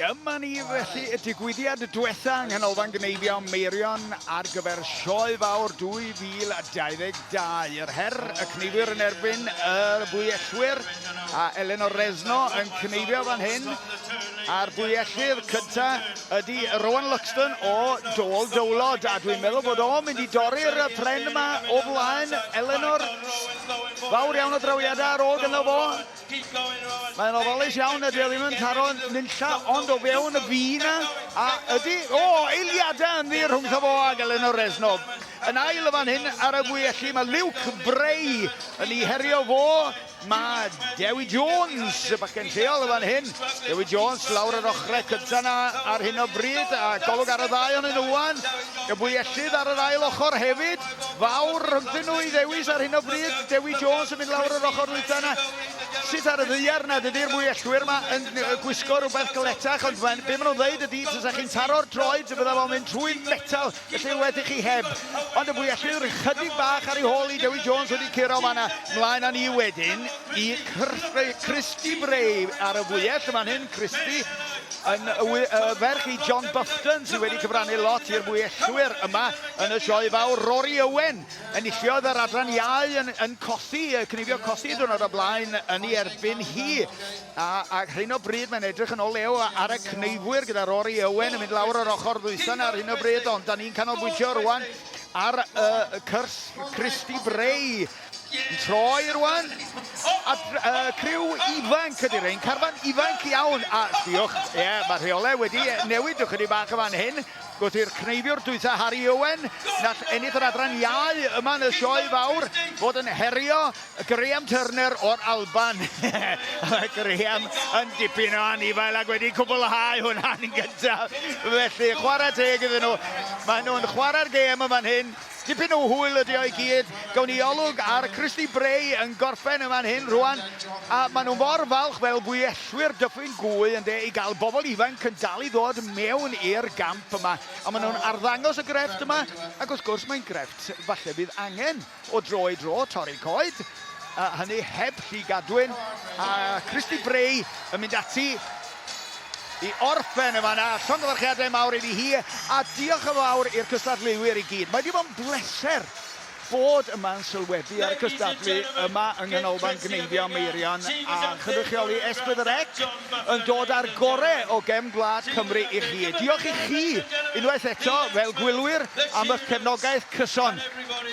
Dyma ni felly y digwyddiad diwetha yng Nghanolfan Gneifio Meirion ar gyfer Sioe Fawr 2022. Yr her, y cneifwyr yn erbyn y bwyellwyr a Eleanor Resno yn cneifio fan hyn. A'r bwyellydd cynta ydy Rowan Luxton o Dôl Dowlod a dwi'n meddwl bod o'n mynd i dorri'r pren yma o flaen Eleanor. Fawr iawn o drawiadau ar ôl gyda fo. Mae'n ofalus iawn, ydy o ddim yn taro nunlla, ond o fewn y fi na, a ydy, o, eiliadau ynddi rhwngtho fo ag Eleanor Resno. Yn ail y fan hyn ar y fwyelli, mae Luke Bray yn ei herio fo. Mae Dewi Jones, y bachgen lleol y fan hyn. Dewi Jones lawr yr ochrau cyntaf na ar hyn o bryd, a golwg ar y ddau o'n nhw wan. Y bwyellydd ar yr ail ochr hefyd. Fawr rhyngddyn nhw i ddewis ar hyn o bryd. Dewi Jones yn mynd lawr yr ochr ddwytha yna. Sut ar y ddaear nad ydy'r fwyellwyr yma yn gwisgo rhywbeth gletach, ond be maen nhw'n dweud ydy, tasa chi'n taro'r droed, bydda fo'n mynd trwy metal, felly wedi chi heb. Ond y fwyellydd chydig bach ar ei hôl i Dewi Jones wedi curo fanna. Mlaen â ni wedyn i Christy Bray ar y fwyell yn fan hyn. Christy yn y ferch i John Bufton sydd wedi cyfrannu lot i'r fwyellwyr yma yn y sioe fawr. Rory Owen enilliodd yr adran iau yn, yn cothi, cnifio cothi diwrnod o blaen yn ei erbyn hi. A, ac hyn o bryd mae'n edrych yn o lew ar y cneifwyr gyda Rory Owen yn mynd lawr yr ochr ddwytha ar hyn o bryd, ond da ni'n canolbwyntio rwan ar y cyrs Christy Bray. Yn troi rwan. A uh, criw ifanc ydy rhain, carfan ifanc iawn. A sbiwch, ie, yeah, mae rheolau wedi newid ychydig bach y fan hyn. Gwrth i'r cneifiwr dwytha Harry Owen, nath ennill yr adran iau yma yn y sioe fawr, fod yn herio Graham Turner o'r Alban. Mae Graham yn dipyn o anifail ac wedi cwblhau hwnna'n gyntaf. Felly, chwarae teg iddyn nhw. Maen nhw'n chwarae'r gêm yma'n hyn. Dipyn o hwyl ydi o i gyd. Gawn ni olwg ar Christy Bray yn gorffen yn fan hyn rwan. A maen nhw mor falch fel fwyellwyr Dyffryn Gwy ynde i gael bobl ifanc yn dal i ddod mewn i'r gamp yma. A maen nhw'n arddangos y grefft yma, ac wrth gwrs mae'n grefft falle bydd angen o dro i dro torri coed, a hynny heb lli gadwyn. A Christy Bray yn mynd ati i orffen yn fan'na. Llongyfarchiadau mawr iddi hi, a diolch yn fawr i'r cystadleuwyr i gyd. Mae wedi bod yn bleser bod yma'n sylwebu ar y cystadlu yma yng Nghanolfan Gneifio Meirion a chynrychioli S4C yn dod â'r gore o gefn gwlad Cymru i chi. Diolch i chi unwaith eto fel gwylwyr am eich cefnogaeth cyson.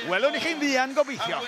Welwn i chi'n fuan gobeithio.